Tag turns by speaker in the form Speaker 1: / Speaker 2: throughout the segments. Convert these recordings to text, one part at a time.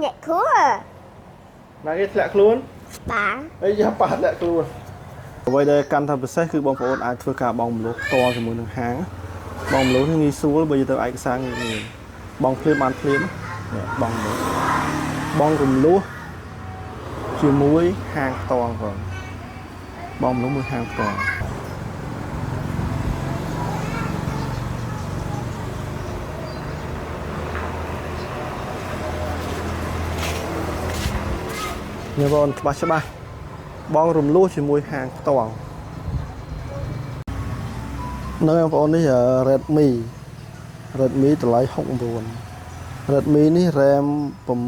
Speaker 1: អ្នកគ្រូ
Speaker 2: ណាគេធ្លាក់ខ្លួន
Speaker 1: បា
Speaker 2: អីយ៉ាប៉ាធ្លាក់ខ្លួនអ្វីដែលកាន់តែពិសេសគឺបងប្អូនអាចធ្វើការបង់រំលោះផ្ទាល់ជាមួយនឹងហាងបង់រំលោះនេះងាយស្រួលបើយកទៅឯកសារងាយងាយបង់ភ្លាមបានភ្លាមនេះបង់រំលោះបង់រំលោះជាមួយហាងផ្ទាល់បងបង់រំលោះមួយហាងផ្ទាល់ ញ៉ាំបងច្បាស់ច្បាស់បងរំលោះជាមួយហាងផ្ទាល់នៅបងប្អូននេះ Redmi Redmi តម្លៃ69 Redmi នេះ RAM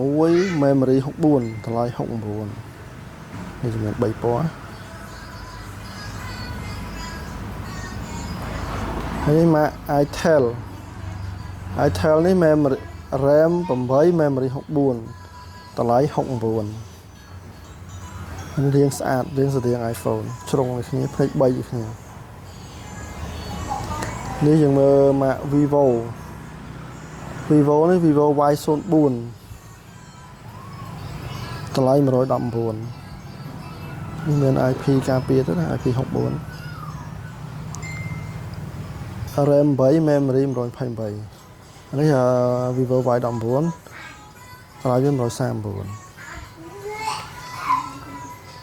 Speaker 2: 6 memory 64តម្លៃ69នេះចំនួន3ពណ៌ហើយនេះមក itel itel នេះ memory RAM 8 memory 64តម្លៃ69 រាងស្អាតរាងស្តៀង iPhone ជ្រុងដូចគ្នាភ្នែក3ដូចគ្នានេះយើងមើលម៉ាក Vivo Vivo នេះ Vivo Y04 តម្លៃ119នេះមាន IP ការពារទៅណា IP64 RAM 8 memory 128នេះ Vivo Y19 តម្លៃវា139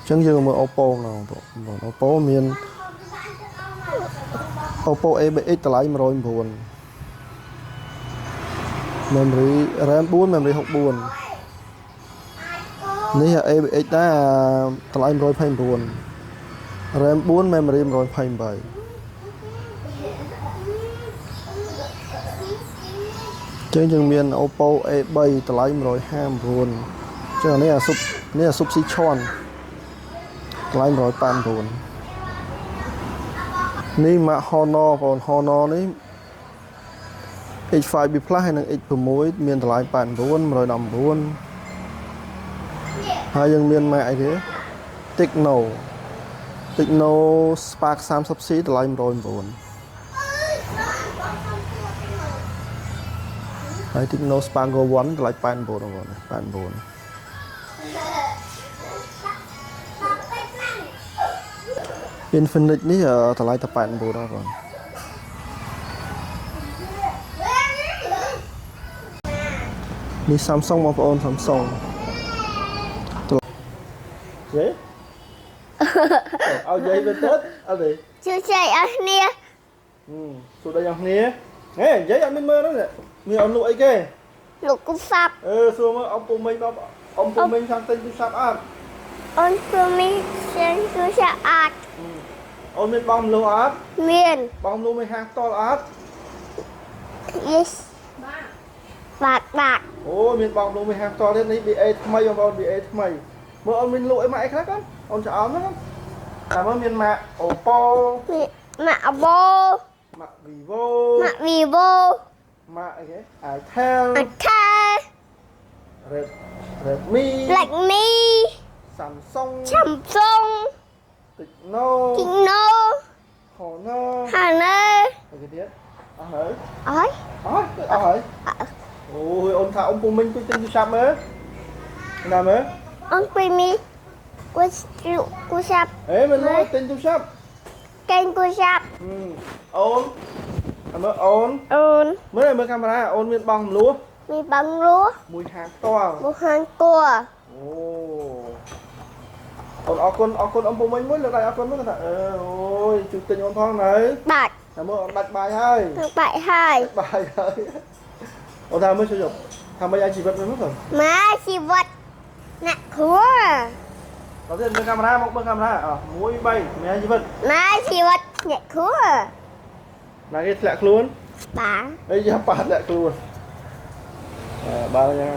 Speaker 2: ចឹងយើងមើល Oppo ម្ដងបង Oppo មាន Oppo A3x តម្លៃ109 memory RAM 4 memory 64នេះ A3x ដែរតម្លៃ129 RAM 4 memory 128ចឹងយើងមាន Oppo A3 តម្លៃ159ចឹងអានេះអាស៊ុបនេះអាស៊ុបស៊ីឈន់តម្លៃ189នេះម៉ាក Honor បង Honor នេះ X5B Plus ហើយនិង X6 មានតម្លៃ89 119ហើយយើងមានម៉ាកអីគេ Tecno Tecno Spark 30C តម្លៃ109ហើយ Tecno Spark Go 1តម្លៃ89បងប្អូន89 Infinix នេះតម្លៃតែ89ដែរបងនេះ Samsung បងប្អូន Samsung យេឲ្យយាយទៅទៀតអត់ទេ
Speaker 1: ជួយចែកអស់គ្នា
Speaker 2: សួស្តីអ្នកគ្នាហេនិយាយអត់មានមើលហ្នឹងមានអត់លក់អីគេ
Speaker 1: លោកគូសាប់
Speaker 2: អឺសួរមើលអ៊ំពូមីងបងអ៊ំពូមីងចង់ទិញទូរស័ព្ទអត់
Speaker 1: អូនព្រមីសិនគូសាប់អត់
Speaker 2: អូនមានបងមលក់អត់
Speaker 1: មាន
Speaker 2: បងមលក់មិនហាងផ្ទាល់អត់
Speaker 1: Yes បាទបាទ
Speaker 2: អូមានបងមលក់មិនហាងផ្ទាល់ទៀតនេះ BA ថ្មីបងប្អូន BA ថ្មីមើលអូនមានលក់អីមកអីខ្លះកូនអូនច្អល់ហ្នឹងតែមើលមានម៉ាក Oppo
Speaker 1: មានម៉ាក់បូ
Speaker 2: ម៉ាក Vivo
Speaker 1: ម៉ាក់ Vivo
Speaker 2: ម៉ាកអីគេ Itel
Speaker 1: អថែ
Speaker 2: Red Redmi
Speaker 1: Black Me
Speaker 2: Samsung
Speaker 1: Samsung
Speaker 2: Tecno
Speaker 1: Tecno
Speaker 2: Honor
Speaker 1: Honor
Speaker 2: អីគេទៀតអស់ហើយ
Speaker 1: អើយ
Speaker 2: អស់អស់ហើយអូយអូនថាអ៊ំពូមីងជួយទិញទូរស័ព្ទមើលណាមើល
Speaker 1: អូនព្រមីគូគូសាប់
Speaker 2: អេមិនលួចទិញទូរស័ព្ទ
Speaker 1: កេងគូសាប់
Speaker 2: អូនមើលអូន
Speaker 1: អូន
Speaker 2: មើលមើលកាមេរ៉ាអូនមានបងមលួ
Speaker 1: មានបងលួ
Speaker 2: មួយហាងផ្ទាល់
Speaker 1: មួយហាងគួ
Speaker 2: អូអូនអរគុណអរគុណអ៊ំពូមីងមួយលើកដៃអរគុណមួយថាអឺអូយជួយទិញអូនផងនៅ
Speaker 1: បាទ
Speaker 2: តែមើលអូនដាច់បាយហើយ
Speaker 1: នឹងបាក់ហើយ
Speaker 2: បាយហើយអូនថាមើលជួយយកថាមិនឲ្យជីវិតមើលមើល
Speaker 1: ម៉ាជីវិតអ្នកគ្រូ
Speaker 2: ដល់ទៀតមើលកាមេរ៉ាមកមើលកាមេរ៉ាអ1 3មានជីវិត
Speaker 1: ម៉ាជីវិតអ្នកគ្រូ
Speaker 2: ណាគេធ្លាក់ខ្លួន
Speaker 1: បាទ
Speaker 2: អីយ៉ាប៉ាធ្លាក់ខ្លួនអឺបាទយ៉ាង